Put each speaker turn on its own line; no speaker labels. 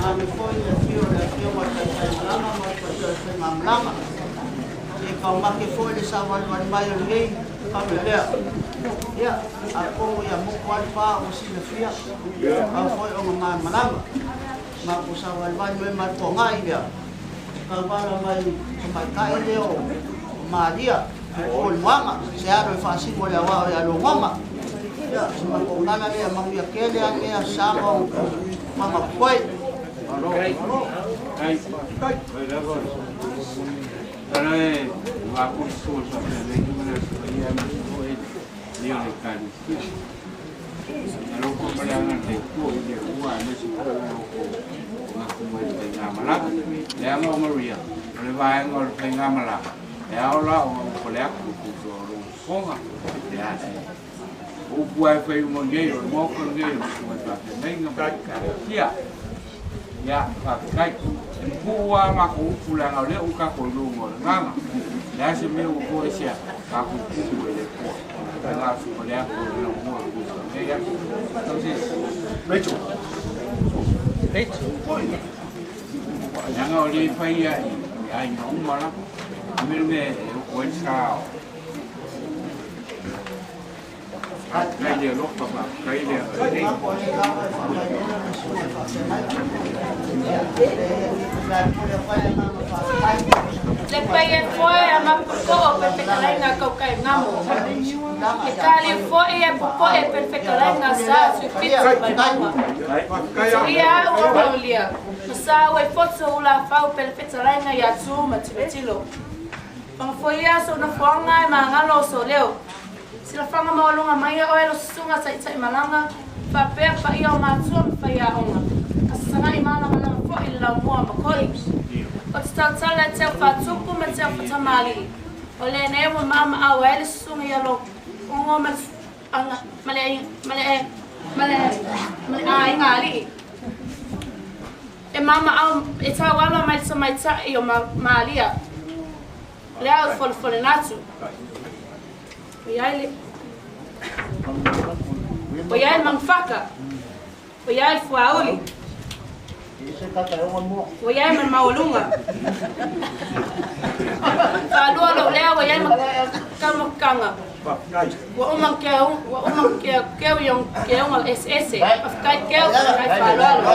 Ame foi le afio o le afioga i le Taitaimalama ma le paia o le faigamalaga. Se taumate foi le savalivali mai o lenei famelea. Ia, atonu ia motu lava le pa ua silafia, ao foi ona malamalama. Matou savalivali mai ma le toanai lea, e tauala mai i le tamaitai lea o Maria o le Moana, se alo e faasino i le aoao ia Logoga. Ia, si matou nana lea, manuia tele lava lenei Aso Sa ma ona tulaga totoe.
Le paia foe a Maputo'o pe fetalaiga Kaukaigamo. E tali fo'i e popo'e pe fetalaiga Sa Tuifitu Vaimauga. Tuia a'u o Maulia, ma sa ua i foto ulafau pe le fetalaiga ia Tu ma Tilotilo. Fagafoia sou nofoaga e magalo o sou leo. Silafaga maualuga mai oe lo susuga Taitaimalaga faapea paia o matua ma faiaoga, a sasaga'i malamalama fo'i le laumua ma koi. O te tautala e teu faatupu ma teu fatamalii, o lenei ua maamaau ai le susuga ia Logogo ma le ma le ma le ma le ma le aiga alii. E maamaau e tauala mai le tamaita'i o Malia. Lea o le folefolenatu. O iai le O iai le manufaka. O iai le fuauli. Ua iai ma le maualuga. Faalua lou lea ua iai ma kaumakanga. Ua uma keu, ua uma keu, keu i ong keuga eseese. Faafetai keu, faafetai faaaloalo.